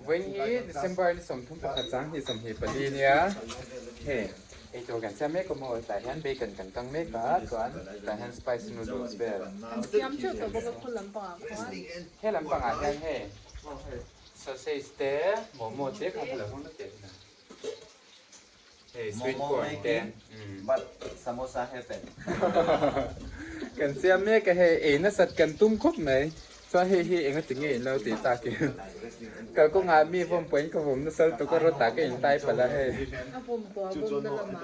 Vawiin hi December ni 31 sanghnih 24 nia hei eitur kan siam mek a maw tlai hian bacon kan kang mek a chuan tlai hian spicy noodles vel Kan siam teuh tawh bawk a khaw lampangah khuan. He lampangah hian hei sausage te momo te kha ka lo hawng na teh thin a hei sweet corn te But samosa happen. Kan siam mek a hei ei nasat kan tum khawp mai chuan hei hi enga ti nge in lo tih tak in kalkawngah mi vawm pawh in ka vawm nasa lutuk a rawt ah ka in tai palh a hei A vawm pawh a vawm na lamah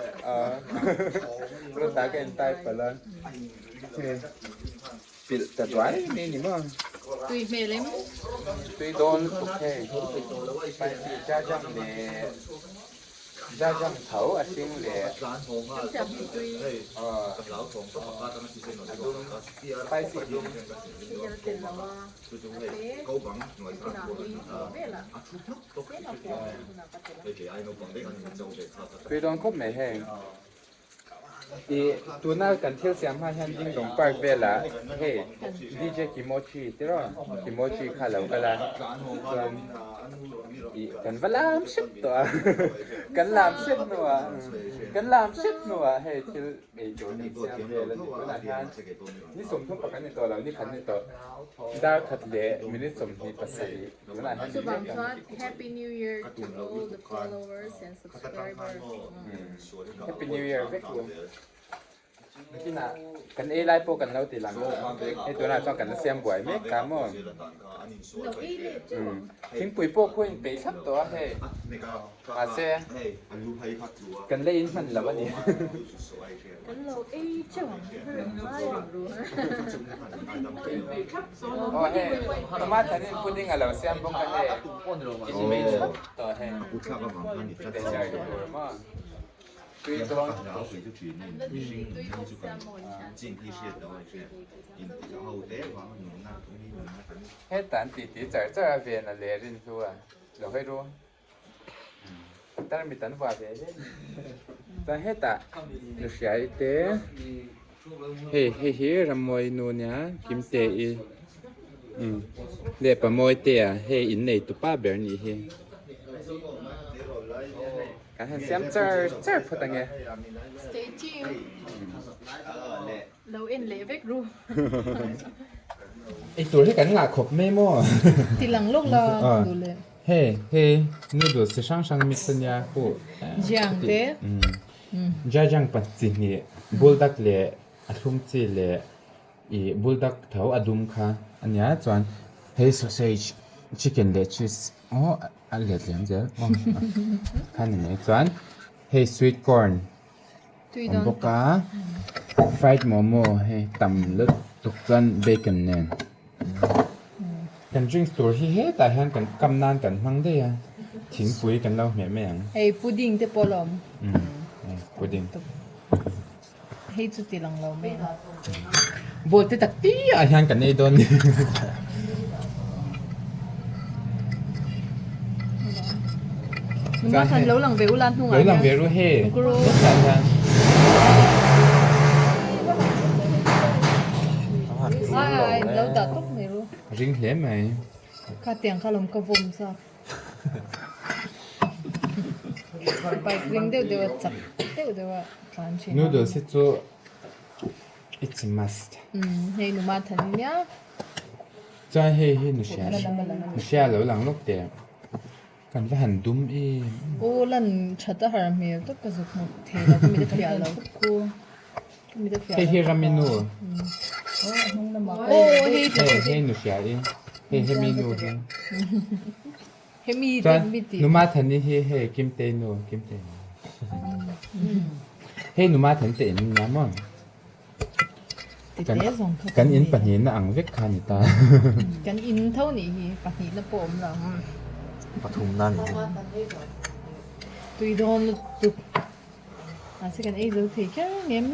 rawt ah ka in tai palh a hei pilh ta duai mai ni maw Tui hmel em? Tui dawn lutuk hei spicy jajang leh Jajang tho a hring leh a dum spicy dum. Tui dawn khawp mai hei. Ih tuna kan thil siam hma hian Ding Dong Park velah hei DJ Kimochi tiraw Kimochi kha lo kal a chuan ih kan va lam hrep tawh a kan lam hrep hnuah kan lam hrep hnuah hei thil ei tur kan siam vel a ni tunah hian ni 30 pakhat ni tawh lo ni khat ni tawh dar khat leh minute 27 tunah hian ni Chuvang mek ang. chuan Happy New Year to all the followers and subscribers. Happy New Year vek u. Nakinah kan ei lai pawh kan lo ti lang hei tunah chuan kan la siam buai mek ta maw. Thingpui pawh khu in peih thlap tawh a hei mahse kan la in hman lo a ni. Kan lo ei teuh ang ngai ang ru. Aw hei tomato in pudding a lo siam bawk a hei in peih thlap tawh hei. Heta an titi char char a ven a leh rin hlu a lo hawi ru tarmit an vuah ve hle chuan hetah nuhriai te hei hei hi rammawi nu nia kimte i leh pamawi te a hei innei tupa ber nih hi. Kan han siam char char phawt ange. Stay tuned. Lo en leh vek ru. Ei tur hi kan ngah khawp mai maw? Ti lang lawk la duh leh. Hei hei noodles chi hrang hrang mix ania huh. Jiang te. Jajang pa chi hnih buldak leh a thlum chi leh ih buldak tho a dum kha ania chuan hei sausage chicken leh cheese aw A let liam zel aw kha ni mai chuan hei sweet corn awm bawk a fried momo hei tam lutuk chuan bacon nen kan drinks tur hi hetah hian kan kam nan kan hmang daih a thingpui kan lo hmeh mai ang. Hei pudding te pawh a lo awm. Hei pudding. Hei chu ti lang lo mai a. Ball te tak tih ah hian kan ei dawn ni. Numa khan lo lang ve ula hnungah hian. Lo lang ve ru he. Hetah hian. Ai lo dah tawp mai ru. Ring hle mai. Kha tiang kha lawm ka vawm zak. Bike ring deuh deuh a chak deuh deuh a tlan thin a. Noodles hi chu it's a must. Umm hei numa than hi nia. Chuan hei hi nu hria nu hria lo lang lawk teh kan va han dum em. Aw lan that a har hmel tawp ka zuk hmu thei lo ka mit a fiah lo. Ka mit a fiah lo. Hei hi raminu. Aw hei hei hei nu hria i hei hemi nu hi. Hemi te Chuan mi ti. numa thani hi hei Kimtei nu Kimtei nu. Hei numa than te in nia maw. Tete zawng kha Kan in pahnihna ang vek kha ni ta. Kan in tho nih hi pahnihna pawh awm lo. Pathumna ni hi. Tui dawn lutuk. Mahse kan ei zo thei kher ngem.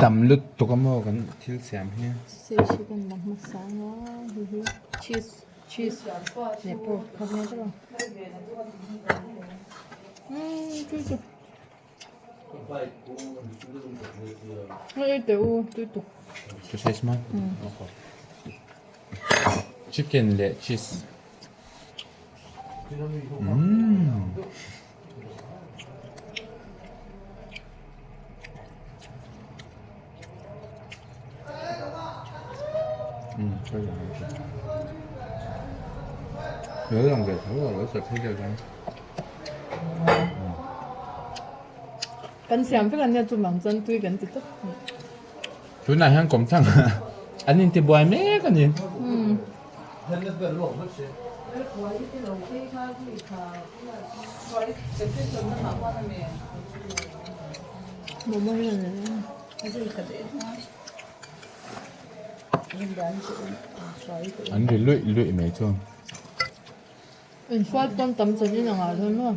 Tam lutuk a maw kan thil siam hi. Sausage hi kan la hmasa anga hei hi cheese cheese leh pork kha nia tawh. Umm tui tuk. Hei ei teh u tui tuk. Sausage maw? Chicken leh cheese. Umm. Lo lang ve tho a lo sa thei deuh chuan. Kan siam vek ania chu mang chuan tui kan ti tawp. Tunah hian kawmthlang an intibuai mek a ni. An ri luih luih mai chu. Inhruai pawn tam chan in angah dawn maw?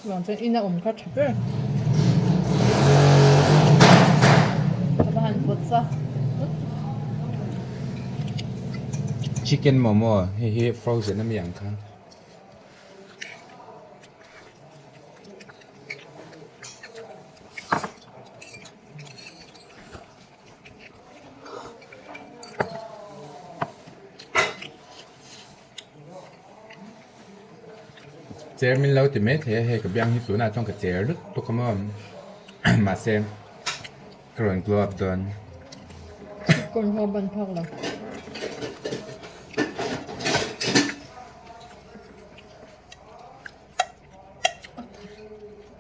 Vang chuan ina awm kha tha ber. Ka va han pawt sa. Chicken momo hei hi frozen ami ang kha. Cher min lo ti mai thei a hei ka biang hi tunah chuan ka cher lut tuk a maw mahse ka rawn glow up dawn. Kawn ho ban phak lo.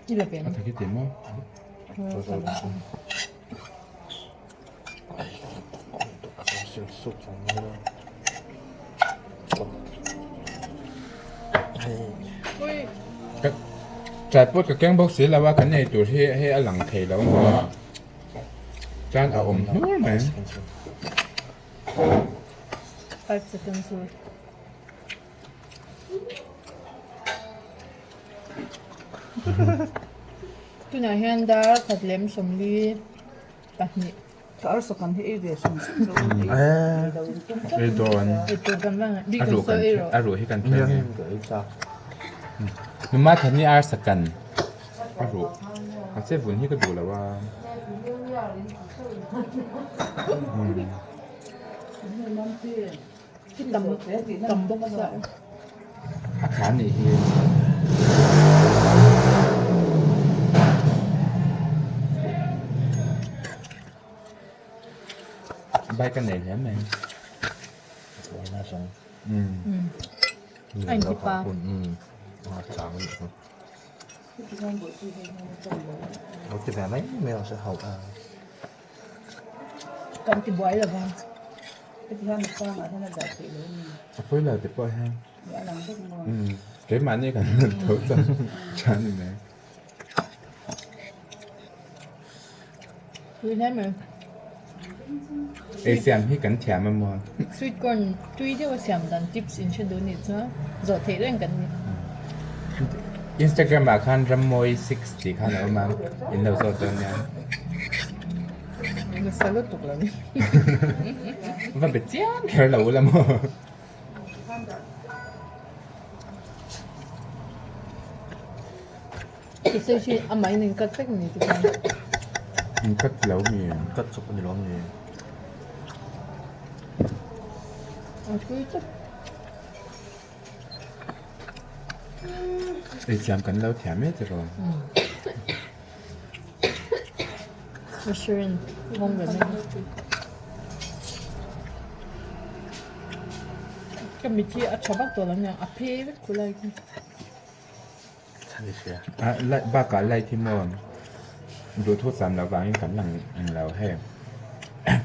A thaki ti maw? Tripod ka keng bawk si lo a kan ei tur hi hei a lang thei lo a maw chuan a awm hnur mai. Tunah hian dar khat lem 42. Ka arsa kan hi ei ve hrim hrim lo ei lo in tum Ei dawn. Ei tur kan vang A ruh kan a ruh hi kan thleng e. Numa thani arsa kan a ruh. Mahse vun hi ka duh lo a. Tam tam bawk sa. A tha nih hi. Bike a nei hle mai. Umm. A inti pa. Kan ti buai lo vang. A pawi lo te pawh hian keimahni kan rawn tho chuan tha ni mai. Tui hle mai. Ei siam hi kan thiam a maw? Sweet corn tui deuh a siam dan tips in hre duh nih chuan zawh theih reng kan ni. Instagram ah khan Rammawi 6 tih khan a awm a, in lo zawt dawn nia. Nasa lutuk lo ni. Va be chiam kher lo ula maw? Sausage hi amah in in cut vek ni ti khan. In cut lo mi? Cut chawp a ni lo mi? A tui tlat. Ei siam kan lo thiam e tiraw? Restaurant kawng ber mai. Ka mit hi a tha vak tawh lo aniang a phe vek khulai khi. Bakah light hi maw duhthu cham loh vangin kan lang lo hei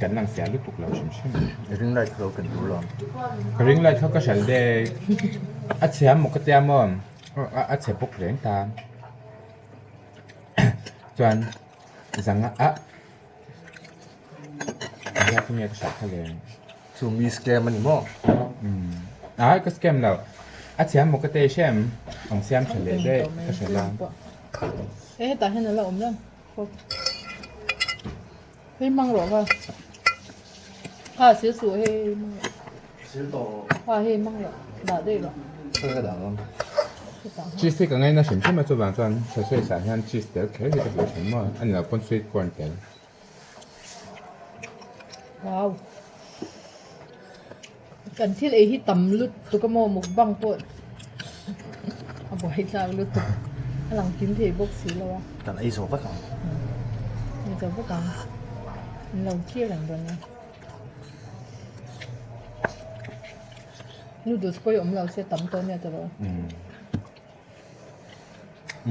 kan lang fiah lutuk lo hrim hrim. Ring light kha lo ken tur lo. Ka ring light kha ka hral dek a chhia maw ka tia maw a chhe bawk reng ta chuan zanga a engzat nge ka hrilh kha le. Chu mi scam a ni maw? Umm ai ka scam lo a thiam maw ka tei hrem ang siam tha leh daih ka hre la. He hetah hian a la awm reng khawp hei hmang rawh kha kha sil suh hei hmang rawh kha hei hmang rawh dah daih rawh. Cheese hi ka ngaina hrim hrim a chuvang chuan sausage ah hian cheese tel kher hi ka duh thin maw a ni lo pawn sweet corn tel. Wow. Kan thil ei hi tam lut tuk a maw mukbang pawh. Buai tlak lutuk. A lang kim thei bawk si lo a. Kan ei zo vek ang. Ei zo vek ang. An lo thlir reng dawn nia. Noodles pawh hi awm lo se tam tawh nia tawh.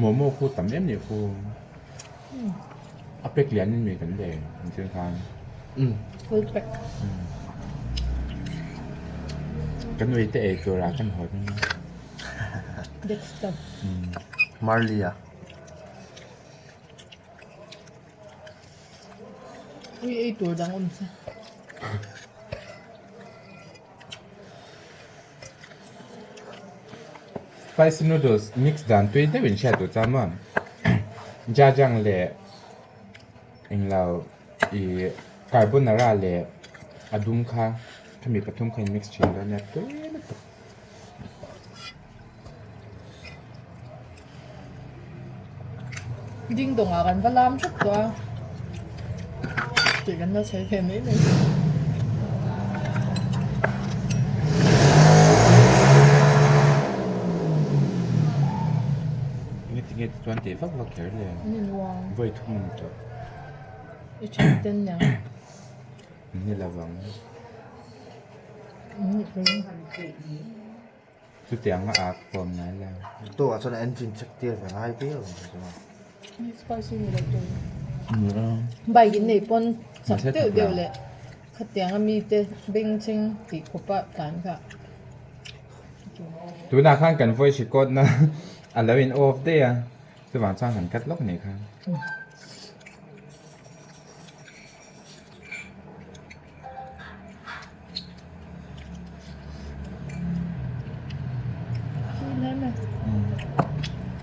Momo khu tam em ni khu. A pack lian in mi kan lei ang chian khan. Full pack. Kan ui te ei tur ah kan haw dawn a. Dexter. Marley a. Ui ei tur dang awm se. Spicy noodles mix dan tui deuh in hriat duh chuan maw jajang leh englo ih carbonara leh a dum kha khami pathum kha in mix thin dawn nia tui lutuk. Ding dawng ah kan va lam hrep tawh a tih kan la sawi ve mai mai. Nge tinge ti chuan tih vak vak kher le vawi thum a ni tawh. I then ten niang. Ni lovang. Chutiang a ak pawm ngai lo. Tu ah chuan engine check tir ve ngai viau ang chu chuan. Spicy ni lo tur. Bike in nei pawn chak deuh deuh leh khatiang a mite bengchheng tih khawp a tlan kha. Tunah khan kan voice record na a lo in off daih a, chuvang chuan han cut lawk nei kha.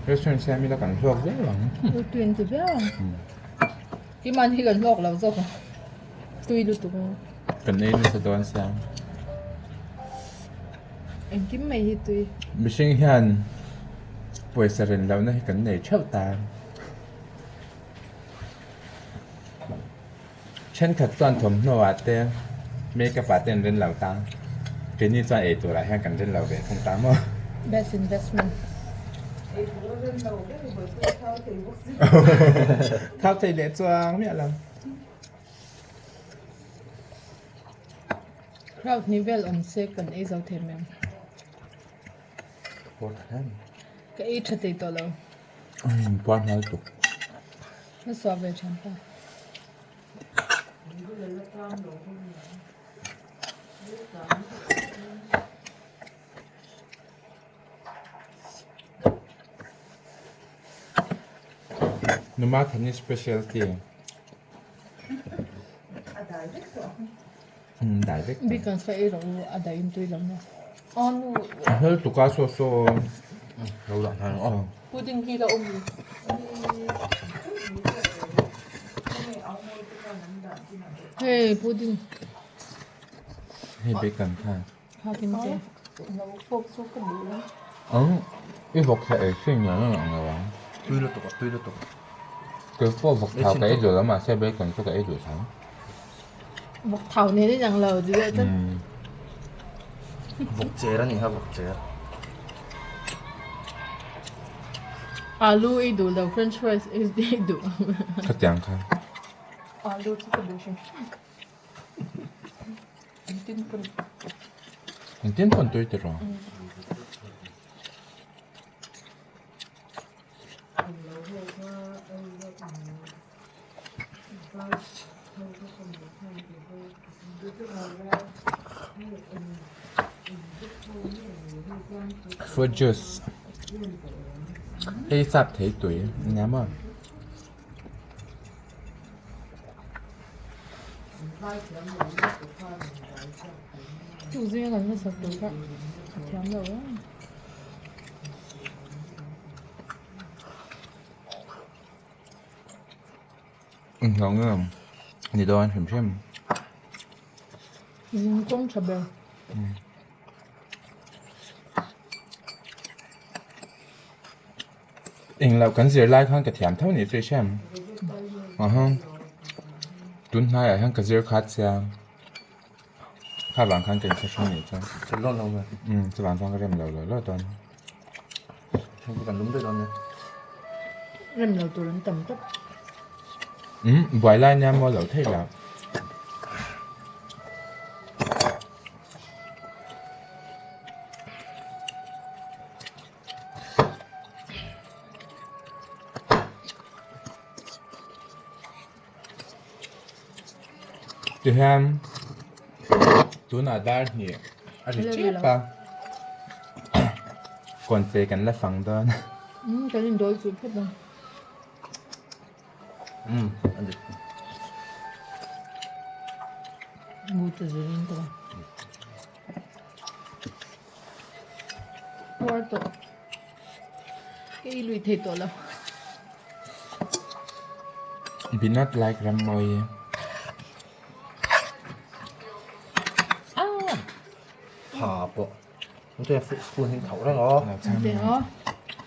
Restaurant siam ila kan hlawk viau ang. Ui tui an ti viau ang. Keimahni hi kan hlawk lo zawk ang. Tui lutuk ang. Kan ei nasa dawn sia. Engkim mai hi tui. Mihring hian pawisa ren lohna hi kan nei theuh ta. Thenkhat chuan thawmhnaw ah te makeup ah te an rin lo ta, keini chuan ei turah hian kan rin lo ve thung ta maw? Best investment. Thau thei leh chuang miah lo. Crowd ni vel awm se kan ei zo thei mai ang. Ka ei tha thei tawh lo. Puar hmel tuk. Na suah ve ṭhian ta. Numa thani specialty. Dai vek. Bik an sa ei ro a dai in tui lo na. Anu. Hmel tuka so so. Lo dah hnan aw. Pudding hi la awm. Hei pudding. Hei bacon kha. Ha kim che. Ang i vawk thla ei thin nge nge ang lo ang. Tui lutuk a tui lutuk. Kei pawh vawk thau ka ei duh lo mahse bacon chu ka ei duh tho. Vawk thau nen in ang lo ti deuh tlat. Vawk cher a ni kha vawk cher. Alu ei duh lo french fries ei duh. Khatiang kha. Alu chu ka duh hrim hrim. Engtin pawn. Engtin pawn tui tiraw. Fruit juice hei sap thei tui nia maw. Chu zinga kan hmasak tur kha a thiam lo em. Englo nge ni dawn hrim hrim. Zing kawng tha ber. Englo kan zir lai khan ka thiam tho ni chu i hriam. Aha tun hnaiah hian ka zir khat sia kha vang khan ka inhre hrang ni chuan. Chawlh lawk lo nge. Chuvang chuan ka rem lo lo lo dawn. Thingpui kan lum daih dawn nia. Rem lo tur an tam tawp. Umm buai lai nia maw lo theih lah. Tihian tunah dar hnih a ri tep a kawnchei kan la fang dawn. Umm kan indawl chu phawt ang. Umm a dik. Mu te zirin ka la. Puar tawh. Ka i lui thei tawh lo. Be not like Rammawi. Tha pawh. Ang te spoon hi thauh reng aw. Ang te aw.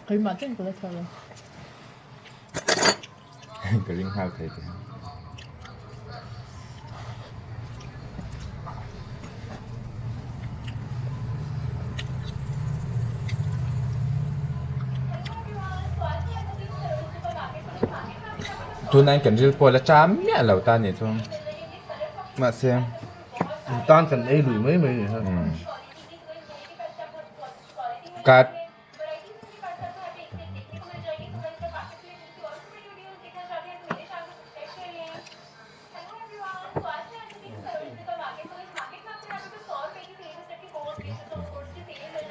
Keimah chen ka la thauh lo. Ka ring nghal thei te. Tunah hian kan ril pawh la cham miah lo ta nih chu mahse tan kan ei lui mai mai ni ha. Cut.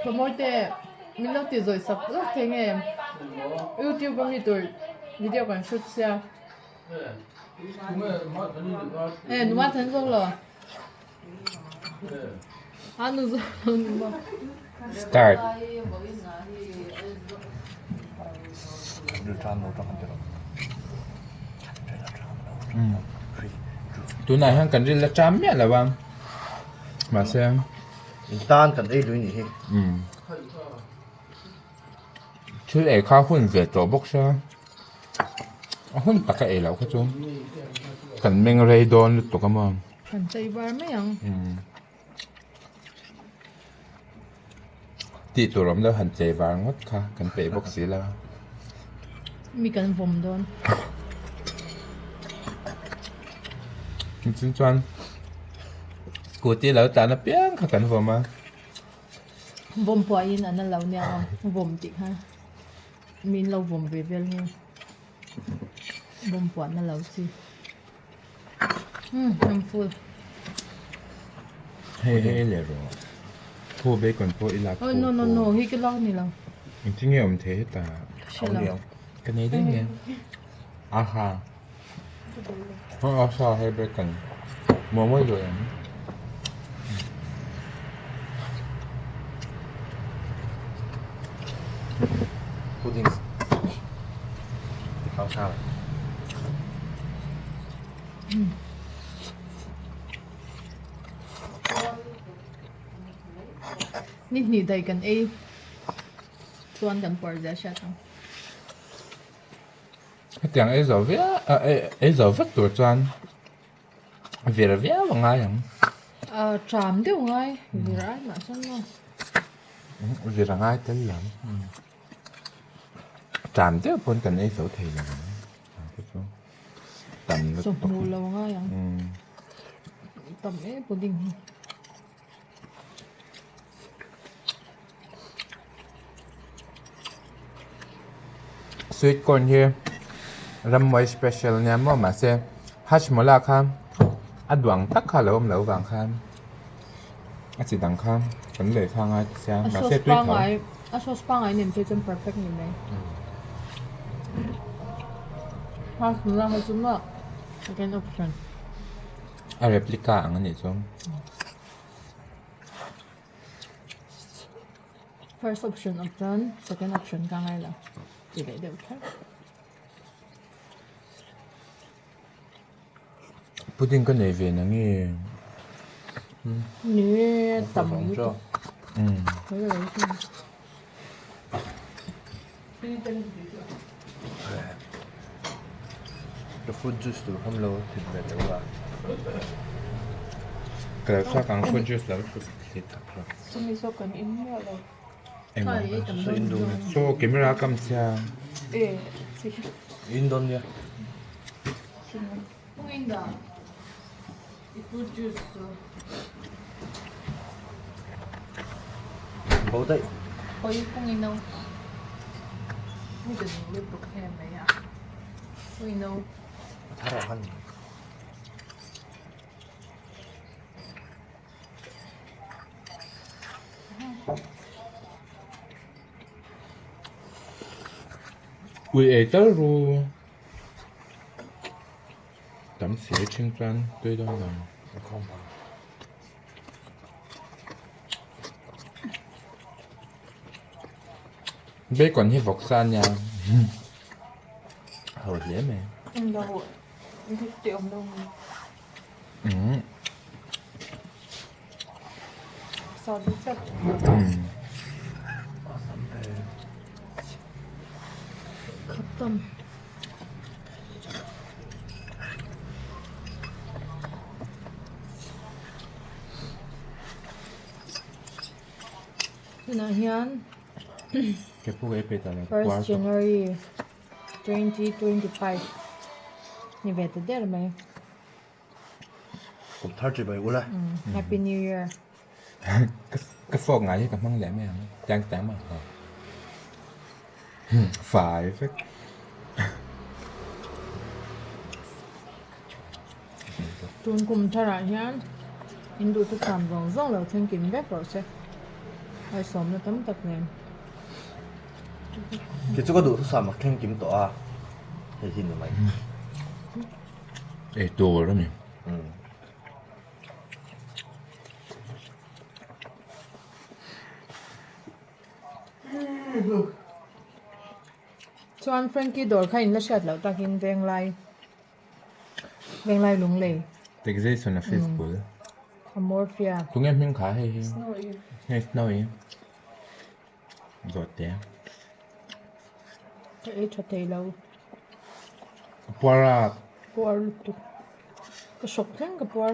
Pamawi te min lo ti zawi sak zawk thei nge youtube a mi tur video kan shoot sia e numa then zawk lo a nu zawk lo numa Start. Tunah hian kan ril a cham miah lo a mahse In tan kan ei lui nih hi. Thil ei kha hun ve tawh bawk sia a hun taka ei loh kha chu kan meng rei dawn lutuk a maw. Kan chei var mai ang. Tih tur awm lo han chei var ngawt kha kan peih bawk si lo. Mi kan vawm dawn. Tin chuan scooty lo tlan apiang kha kan vawm a. Vawm puahin an la lo nia aw vawm tih kha min lo vawm ve vel nge vawm puahna lo chi. Umm I'm full. Hei hei leh rawh. Phu bacon pawh i lak Oh no no no hi ka lak ni lo. Engtin nge awm thei hetah? Ka hre lo. Ka nei daih nge. Aha. Aha hei bacon. Maw mawi lo em? Pudding. Ti khao sao. Ni hnih daih kan ei chuan kan puar zia hriat ang. Hetiang ei zo viau ei zo vek tur chuan vir viau a ngai ang. A ṭam deuh ngai vir ai mah chuan maw. Vir a ngai tel lo. Ṭam deuh pawn kan ei zo thei lo ang. Tam lutuk. Chawhnu lo ngai ang. Tam em pudding hi. Sweet corn hi rammawi special nia maw mahse hashmola kha a duang tak kha a lo awm loh vang khan a chi dang kha kan lei kha a ngai ta sia mahse tui tho. A sauce pangngai nen phei chuan perfect ni mai. Hashmola kha chu maw second option. A replica ang a nih chuan. First option awm chuan second option ka ngai lo ti leh deuh kher. Pudding ka nei ve na nge. Ni tam lutuk. The fruit juice tur kham lo thit ve deuh a. Ka lo chhuak ang fruit juice lo thlit tak lo. Chumi zawk kan in miah lo. Engmah Saw camera kam sia. In dawn nia. Bo daih. A thar ah khan. Ui ei tal ru tam si thin chuan tui dawn lo. Bacon hi vawk sa ania ho hle mai. Tunah hian first January 2025 ni ve ta der mai. Kum thar chi bai ula. Happy New Year. Ka fork ngai hi ka hmang leh mai ang tiang tiang mai ang fai vek. Tun kum tharah hian in duhte sam zawng zawng lo thleng kim vek rawh se. Ai sawmna tam tak nen. Kei chu ka duhthusam a thleng kim tawh a hei hi ni mai. Ei tur a ni. Chuan Frankie dawr kha in la hriat loh takin Venglai Venglai Lunglei. Taxation office bul. Amorphia. Tunge hming kha hei hi? Snowy. Hei Snowy. Zawhte. Ka ei tha thei lo. Puar a. Puar lutuk. Ka hrawk thleng ka puar.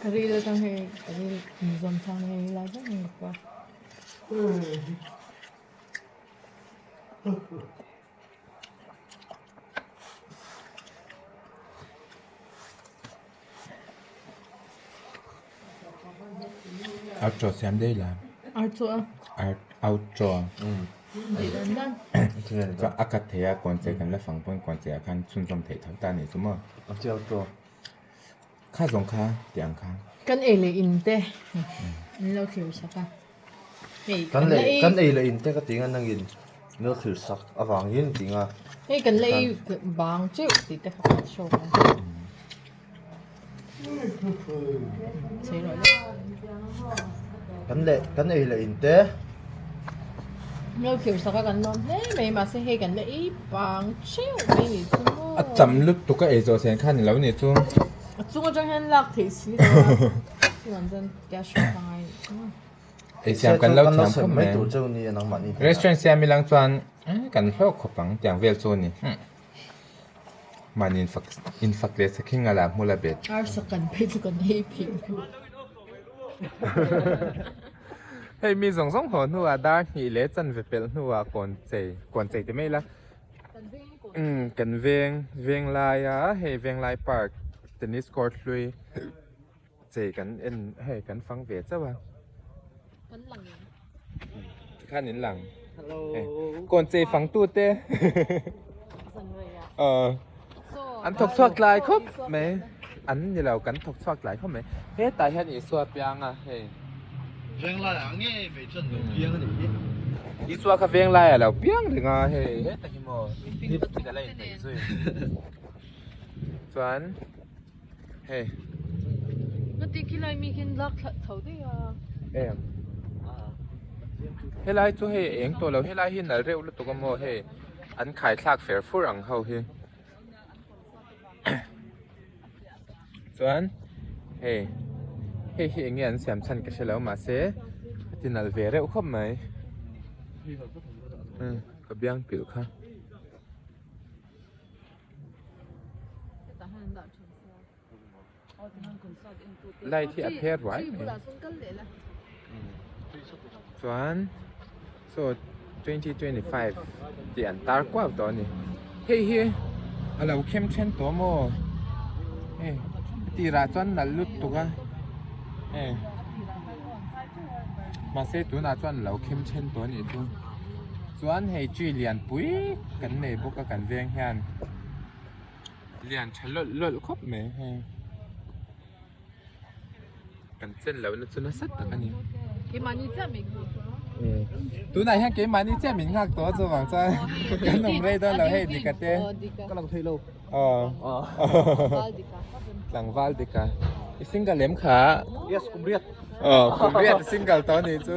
Ka ril atang hei ka ril inzawm chang hei lai vek in ka puar. Outro siam daih la. Outro a? Outro. Chuan a cut thei a kawn che kan la fang pawn kawn che ah khan chhunzawm theih tho ta a nih chu maw. Outro. Kha zawng kha tih ang kha. Kan ei leh in te an lo thlir sak a. Hei kan lei kan ei leh in te ka ti nga nangin an lo thlir sak avangin ti nga. Hei kan lei bang teuh tih te kha ka show a. Kan leh kan ei leh in te. An lo thlir sak a kan lawm hle mai mahse hei kan la ei bang teuh mai ni chu maw. A tam lutuk a ei zawh sen khan ilo ni chu. A chung atang hian lak theih si lo a. Chuan chuan cash ka ngai ni chu maw. Ei siam kan lo thiam khawp mai. Restaurant siam ilang chuan kan hlawk khawp ang tiang vel chu a ni. Mahni infak infak leh sakhi nga la hmul a bet. Arsa kan phei chu kan ei phei lo. Hei mi zawng zawng haw hnuah dar hnih leh chanve pelh hnuah kawn chei kawn chei ti mai la. Umm kan veng venglai a hei venglai park tennis court hlui chei kan en hei kan fang ve chauh a. Kan lang em? Tikhan in lang. Kawn chei fang tu te. Ờ. An thawk chhuak tlai khawp mai. An ni lo kan thawk chhuak tlai khawp mai. Hetah hian Isua piang a hei. Venglai ah nge vei chuan lo piang a nih hi. Isua kha venglai ah lo piang reng a hei hetah hi maw lipstick a la inhnawih zui. Chuan. Hei. Ngati khilai mi khian lak thla chho daih a. Em. Helai chu hei eng tawh lo helai hi nal reuh lutuk a maw hei an khai thlak fer fur ang ho hi. Chuan hei hei hi eng nge an siam chhan ka hre lo mahse a ti nalh ve reuh khawp mai. Ka biang pilh kha. Light hi a pher ruai mai. Chuan saw 2025 tih an tar kuau tawh a ni. Hei hi a lo khem then tawh maw? Hei a tirah chuan nalh lut tuk a hei mahse tunah chuan a lo khem then tawh a nih chu. Chuan hei tree lianpui kan nei bawk a kan veng hian lian tha lawlh lawlh khawp mai hei. Kan chen lohna chu nasa tak a ni. Keimahni chiah min nghak tawh. Tunah hian keimahni chiah min nghak tawh a chuvang chuan kan awm rei dawn lo hei dika te. Ka lang thei lo. Tlangval dika. Tlangval dika. I single lem kha. Yes, kum riat. Aw, kum riat i single tawh a nih chu.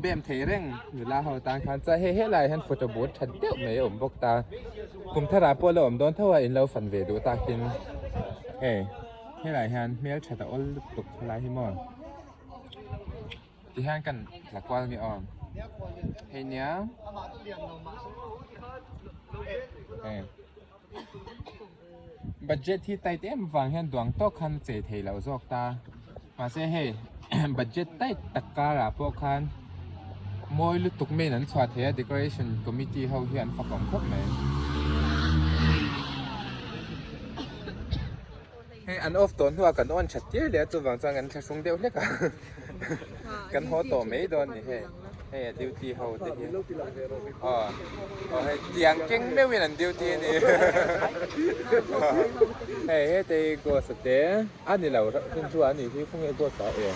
Bem thei reng nula ho tan khan chuan hei helaiah hian photo booth tha deuh mai a awm bawk ta. Kum tharah pawh la awm dawn tho a in lo fan ve duh takin hei. Helaiah hian hmel that a awl lutuk helai hi maw tihian kan tla kual nge aw hei nia hei budget hi tight em vang hian duang tawk khan a chei thei loh zawk ta mahse hei budget tight tak karah pawh khan mawi lutuk main an chhuah thei a decoration committee ho hi an fakawm khawp mai. Hei an off tawh hnuah kan on that tir leh a chuvang chuan kan thlahrung deuh hlek a kan haw tawh mai dawn ni hei hei a duty ho te hi aw aw hei tiang keng meuhin an duty a ni hei hete hi ghost a te a ni lo hun chu a ni hi khawnge ghost a e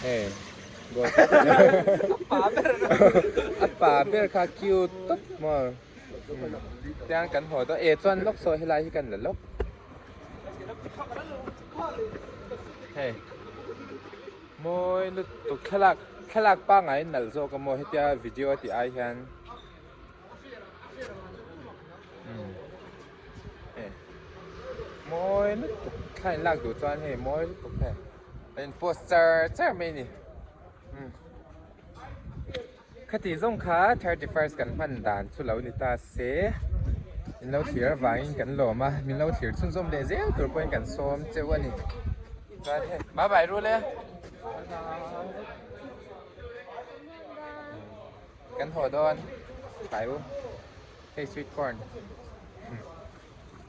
hei ghost a pa ber kha cute tawp maw. Tiang kan haw dawn e chuan lawk saw helai hi kan la lawk hei mawi lutuk thlalak thlalak pangngai in nalh zawk a maw hetia video a tih ai hian umm hei mawi lutuk thla in lak duh chuan hei mawi lutuk hei a in post char char mai a ni umm. Khati zawng kha 31st kan hman dan chu lo ni ta se, in lo thlir avangin kan lawm a, min lo thlir chhunzawm leh zel tur pawhin kan sawm cheu a ni. Chuan hei, bye bye rul e. Kan haw dawn, tlai u, hei sweet corn.